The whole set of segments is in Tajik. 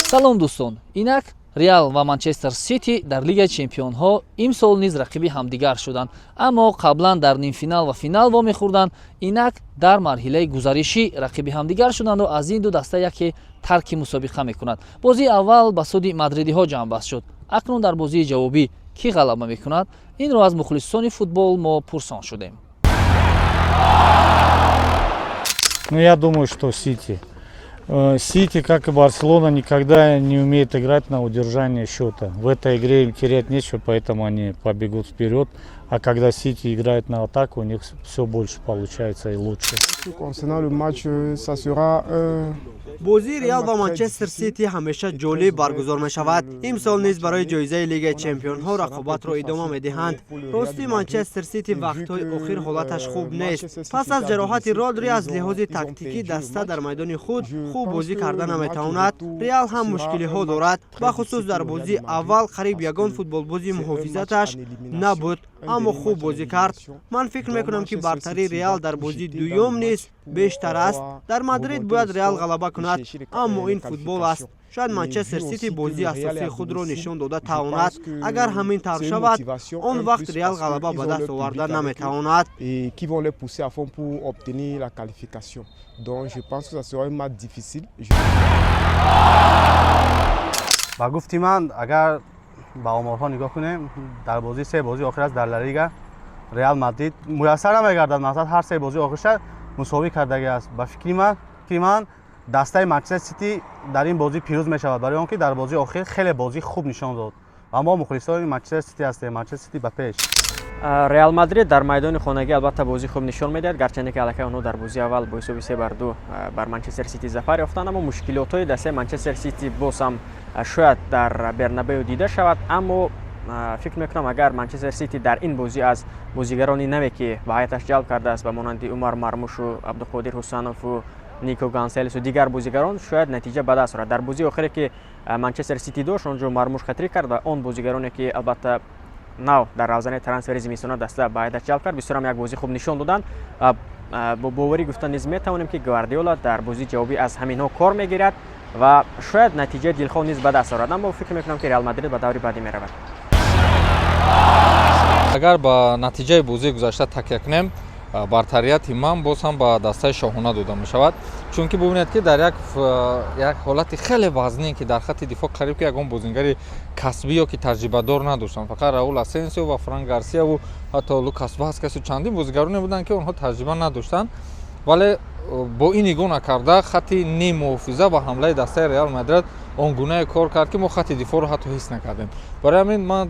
Салом, дӯстон! Инак Реал ва Манчестер Сити дар Лигаи чемпионҳо имсол низ рақиби ҳамдигар шуданд, аммо қаблан дар нимфинал ва финал вомехӯрданд. Инак дар марҳилаи гузаришӣ рақиби ҳамдигар шуданду аз ин ду даста яке тарки мусобиқа мекунад. Бозии аввал ба суди мадридиҳо ҷамъбаст шуд. Акнун дар бозии ҷавобӣ кӣ ғалаба мекунад? Инро аз мухлисони футбол мо пурсон шудем. Ну, я думаю, что Сити. Сити, как и Барселона, никогда не умеет играть на удержание счета. В этой игре им терять нечего, поэтому они побегут вперед. А когда Сити играет на атаку, у них все больше получается и лучше. Concernant le match, ça sera un Бозии Реал ва Манчестер Сити ҳамеша ҷолиб баргузор мешавад. Имсол низ барои ҷоизаи Лигаи чемпионҳо рақобатро идома медиҳанд. Ростӣ, Манчестер Сити вақтҳои охир ҳолаташ хуб нест. Пас аз ҷароҳати Родри аз лиҳози тактикӣ даста дар майдони худ хуб бозӣ карда наметавонад. Реал ҳам мушкилиҳо дорад. Бахусус дар бозии аввал қариб ягон футболбози муҳофизаташ набуд, аммо хуб бозӣ кард. Ман фикр мекунам, ки бартарии Реал дар бозии дуюм низ бештар аст. Дар Мадрид бояд Реал ғалаба кунад, аммо ин футбол аст. Шояд Манчестер Сити бозии асосии худро нишон дода тавонад. Агар ҳамин тавр шавад, он вақт Реал ғалаба ба даст оварда наметавонад. Et qui vont les pousser à fond pour obtenir la qualification. Donc je pense que ça sera un match difficile. Ба гуфти ман, агар ба оморҳо нигоҳ кунем, дар бозии се бозии охир аст дар Ла Лига Реал Мадрид муяссар намегардад. Мақсад, ҳар се бозии охирша мусовӣ кардагӣ аст. Ба фикри ман, фикри ман, дастаи Манчестер Сити дар ин бозӣ пирӯз мешавад, барои он ки дар бозии охир хеле бозии хуб нишон дод ва мо мухлисони Манчестер Сити ҳастем. Манчестер Сити ба пеш! Реал Мадрид дар майдони хонагӣ албатта бозии хуб нишон медиҳад, гарчанде ки аллакай онҳо дар бозии аввал бо ҳисоби 3-2 бар Манчестер Сити зафар ёфтанд, аммо мушкилотҳои дастаи Манчестер Сити боз ҳам шояд дар Бернабею дида шавад. Аммо фикр мекунам, агар Манчестер Сити дар ин бозӣ аз бозигарони наве, ки ба ҳайаташ ҷалб кардааст, ба монанди Умар Мармушу, Абдуқодир Ҳусанову, Нико Гонсалесу дигар бозигарон, шояд натиҷа ба даст орад. Дар бозии охире, ки Манчестер Сити дошт, он ҷо Мармуш хет-трик кард ва он бозигароне, ки албатта нав дар равзанаи трансфери зимистона даста ба ҳайаташ ҷалб кард, бисёрам як бозии хуб нишон доданд. Бо боварӣ гуфта низ метавонем, ки Гвардиола дар бозии ҷавобӣ аз ҳаминҳо кор мегирад ва шояд натиҷаи дилхоҳ низ ба даст орад, аммо фикр мекунам, ки Реал Мадрид ба даври баъдӣ меравад. Агар ба натиҷаи бозии гузашта такя кунем, бартарияти ман боз ҳам ба дастаи шоҳона дода мешавад, чунки бубинед, ки дар як ҳолати хеле вазнин, ки дар хатти дифоъ қариб ки ягон бозингари касбӣ ё ки таҷрибадор надоштанд, фақат Раул Асенсио ва Фран Гарсияву ҳатто Лукас Васкесу чандин бозигароне буданд, ки онҳо таҷриба надоштанд, вале бо ин нигоҳ накарда хатти ним муҳофиза ва ҳамлаи дастаи Реал Мадрид он гунае кор кард, ки мо хатти дифоъро ҳатто ҳис накардем. Барои ҳамин ман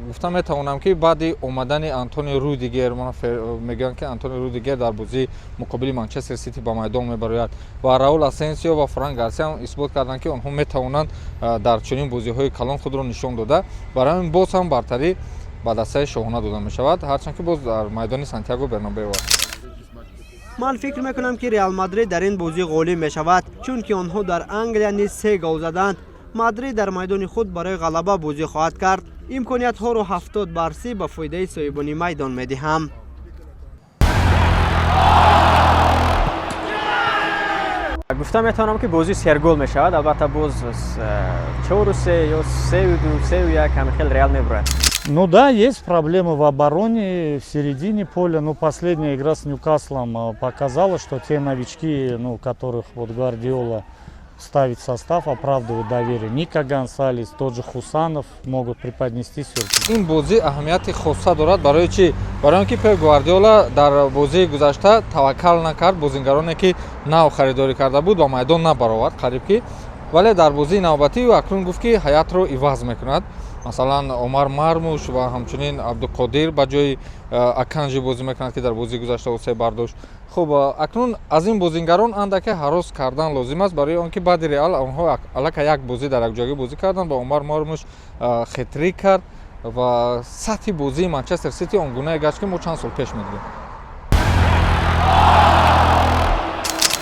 гуфта метавонам, ки баъди омадани Антонио Рудигер, мегӯянд, ки Антонио Рудигер дар бозии муқобили Манчестер Сити ба майдон мебарояд ва Раул Асенсио ва Фран Гарсия исбот карданд, ки онҳо метавонанд дар чунин бозиҳои калон худро нишон дода. Барои ҳамин боз ҳам бартарӣ ба дастаи шоҳона дода мешавад, ҳарчанд ки боз дар майдони Сантьяго Бернабео аст. Ман фикр мекунам, ки Реал Мадрид дар ин бозӣ ғолиб мешавад, чунки онҳо дар Англия низ се гол заданд. Мадрид дар майдони худ барои ғалаба бозӣ хоҳад кард. Имкониятҳоро 70 бар 30 ба фоидаи соҳибони майдон медиҳам. Гуфта метавонам, ки бозӣ сергол мешавад. Албатта, боз 4-3 ё 3-2, 3-1, ҳамин хел Реал мебурад. Ну да, есть проблемы в обороне, в середине поля. Но последняя игра с Ньюкаслом показала, что те новички, ну, которых вот Гвардиола ставит в состав, оправдывают доверие. Ника Гонсалес, тот же Хусанов могут преподнести сюрприз. Ин бозӣ аҳамияти хоса дорад. Барои чӣ? Барои он ки Пеп Гвардиола дар бозии гузашта таваккал накард, бозингароне, ки нав харидорӣ карда буд, ба майдон набаровард қариб ки, вале дар бозии навбатӣ ӯ акнун гуфт, ки ҳайатро иваз мекунад. Масалан, Омар Мармуш ва ҳамчунин Абдуқодир ба ҷои Аканҷи бозӣ мекунад, ки дар бозии гузашта ӯ се бардошт. Хуб, акнун аз ин бозингарон андаке ҳарос кардан лозим аст, барои он ки баъди Реал онҳо аллакай як бозӣ дар якҷоягӣ бозӣ карданд ва Омар Мармуш хет-трик кард ва сатҳи бозии Манчестер Сити он гунае гашт, ки мо чанд сол пеш медидем.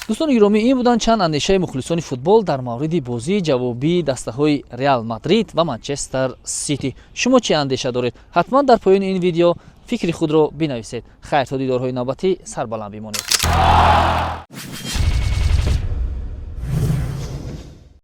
Дӯстони гиромӣ, ин буданд чанд андешаи мухлисони футбол дар мавриди бозии ҷавобии дастаҳои Реал Мадрид ва Манчестер Сити. Шумо чӣ андеша доред? Ҳатман дар поёни ин видео фикри худро бинависед. Хайр, то дидорҳои навбатӣ сарбаланд бимонед.